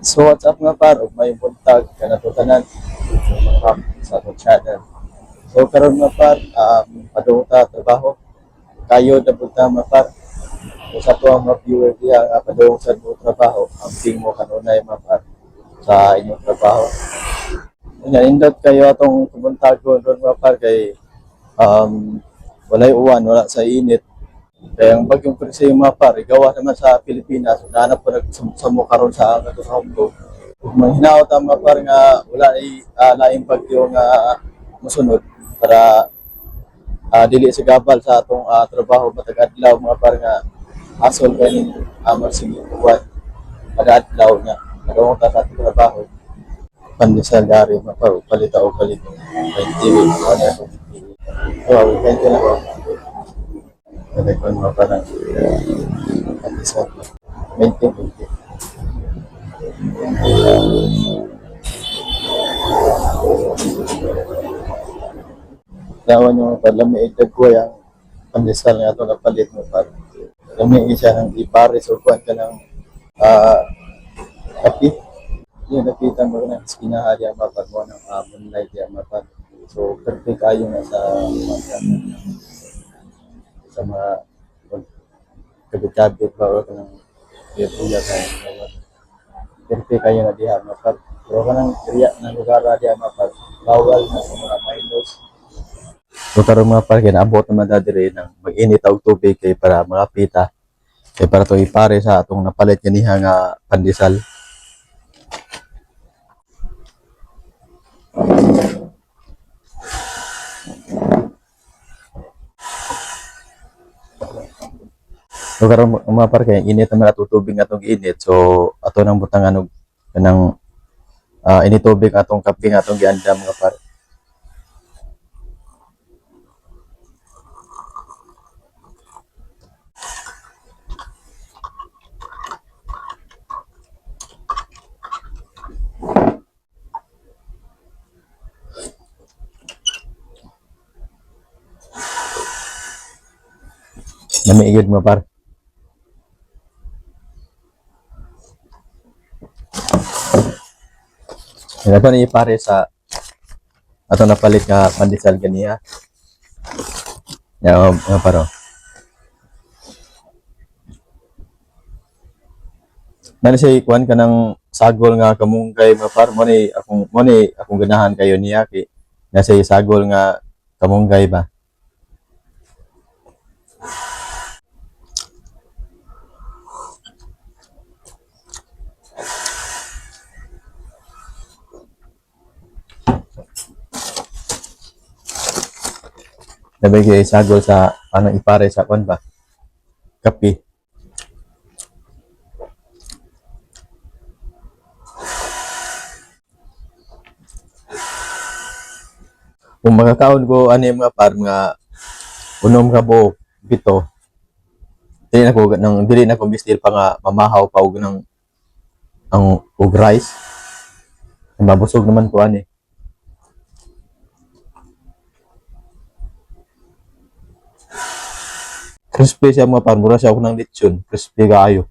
So what's up nga par, ug may buntag kanato tanan welcome sa atong channel. So karon nga par, padung ta trabaho. Kayo na pud ta mga par. So sa ato ang mga viewer diha nga padung sa mo trabaho, amping mo kanunay mga par sa inyong trabaho. Unya nindot kayo atong kabuntagon ron mga par kay walay uwan, wala sa init. Kaya ang bagyong Krisay mga par, gawa naman sa Pilipinas, nahanap po nagsammo karon sa ato sa Hongkong. Ug manghinaot ang mga par nga wala ay laing bagyo nga mosunod para dili sa gabal sa atong trabaho matag adlaw mga par nga asol kay magsige uwan kada adlaw nga padung ta sa atong trabaho. Pandesal dari mga par, palita og palit 20 ano. Oh, 20 lang. Telepon mo parang pandesal. 20, 20. Lawan yung palami dagko yung pandesal nga ato napalit mo par. Lami siya ng ipares o kuan ka ng kape. Yun, nakita mo na iskinaha diya mapar mo ng moonlight diya mapar. So, perfect kayo na sa sa mga kabit-kabit ba o kanang uya kayo. Perfect kayo na diha mapar. Pero kanang area ng lugar diha mapar, bawal na sa mga minors. So karon mga par, kay naabot naman ta diri nang mag-init og tubig kay para mga pita. Kay para to ipare sa atong napalit ganiha nga pandesal. So karon mga par, kay init naman ato tubig atong giinit. So ato nang butangan og kanang init tubig atong kape nga atong giandam mga par. Lami gyud mga par. Yan ato ni ipare sa ato napalit nga pandesal ganiha. Ya mga par. Oh. Nani siya ikuan ka ng sagol nga kamunggay mga par, mo ni akong ganahan kayo niya kay nasa sagol nga kamunggay ba. Labi kay sagol sa anong ipare sa kuan ba? Kape. Kung makakaon ko ani mga par mga unom ka buok pito. Dili na ko mistil pa nga mamahaw pa og ng ang og rice. Mabusog naman ko ani. Crispy siya mga par, mura siya og ng lechon, crispy kaayo.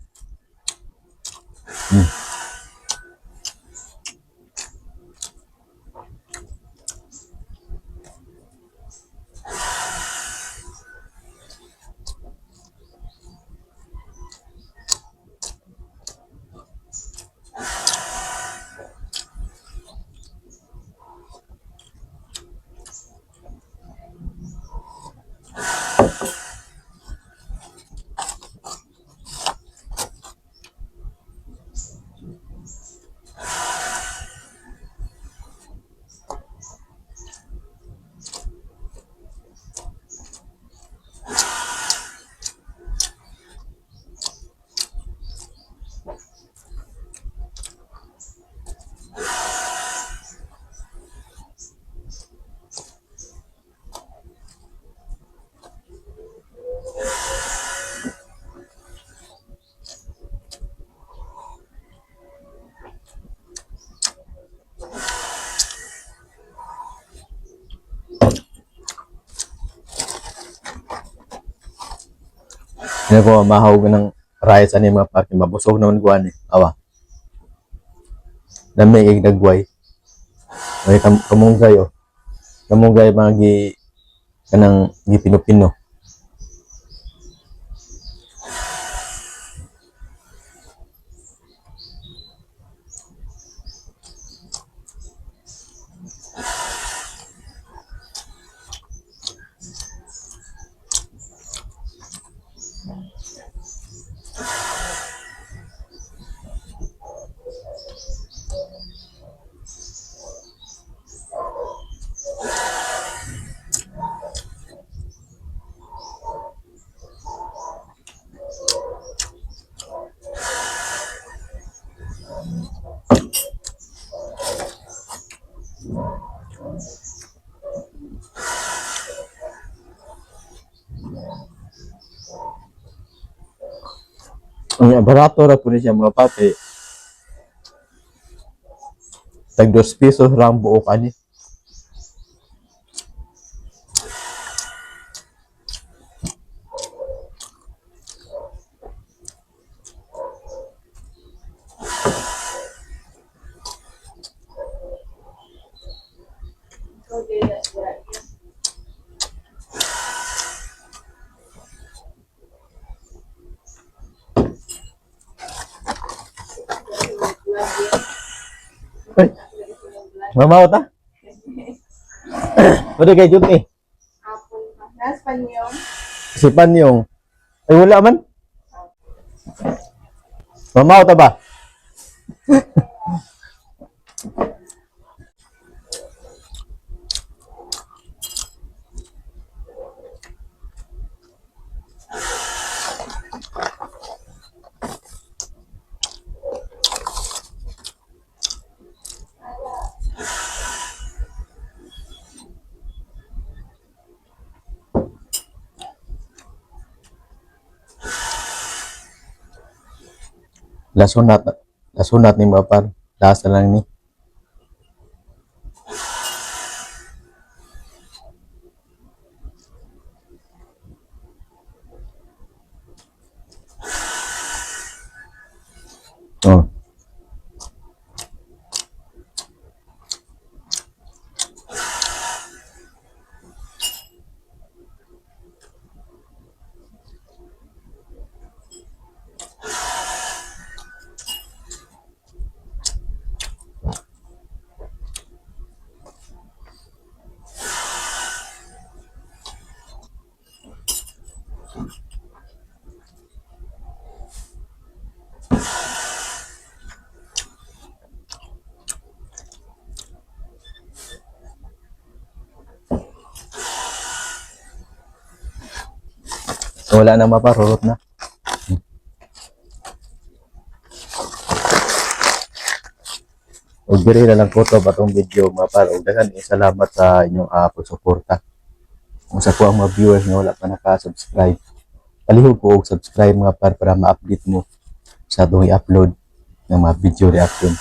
Hindi ko mahaw ng rice ani mga par, kay mabusog naman ko ani. Awa. Dami kay dagway. May kamunggay oh. Kamunggay mga gi kanang gipino-pino. Ang barato ra po ni siya, mga pate. Tag 2 pesos ra ang buok ani. Ikaw, Jaya, wala yan. Ay, mamaw ta. Pwede kay duty. Hapon pa. Nas panyong. Si Panyong. Ay, wala man. Mamaw ta ba? Lasunat. Lasunat ni mga par. Lasa lang ni. Oh. So, wala na, mga par, rurot na. Ug diri na lang ko to batong video, mga par. Ug daghan eh, salamat sa inyong pagsuporta. Kung sa ko ang mga viewers nga wala pa naka-subscribe, palihog ko og subscribe, mga par, para ma-update mo sa atong i-upload ng mga video reaction.